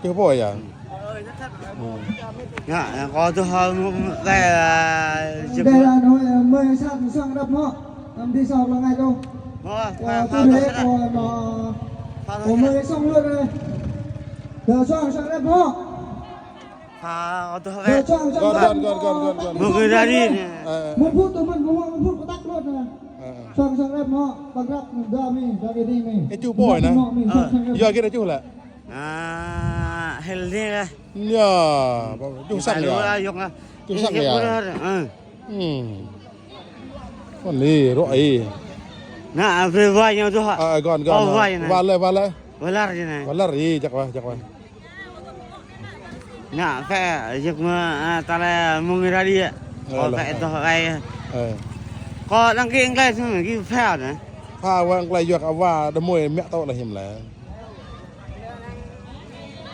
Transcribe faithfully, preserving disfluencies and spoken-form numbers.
Čuh pô ya. Ngă, kâo tŭ hơ̆, kơ, a, Jep. Đây là Hà Nội, a, mười săn sang đập mơ. Năm đi sau là ngày đâu. Mơ, pha, pha, pha, pha. Mười săn luôn rồi. Đờ sang sang đập mơ. Pha, kâo tŭ hơ̆. Đờ sang sang đập mơ. Gơ̆n, gơ̆n, gơ̆n, gơ̆n, gơ̆n. Mơ người ra đi nè. Ơ, ơ. Một phút tụi mình, một phút có tắt luôn nè. Ơ, ơ. Sang sang đập mơ, bằng rap, gà mi, gà đi mi. Ê, čuh pô nè. Đập mơ mi, sang sang đập. Yua kơ čuh lĕ. A, hel ni lah. Ya, čuh sang ya. Čuh sang ya. Ơ. Hmm. Kon ni, rŏ i. Nă, brơi wa ñu tŭ hă. A, gơ̆n, gơ̆n. Wa lĕ, wa lĕ. Wa lăr i nă. Wa lăr i, jak wa, jak wa. Nă, phe, jak mă, a, ta lĕ mơ̆ng ra đi. Kâo phe tŭ hơ̆. Kâo đang kơ English, kơ phe nă. Pha wa English yua kơ wa đơ mơi mĕ tŏ lĕ hiam lĕ.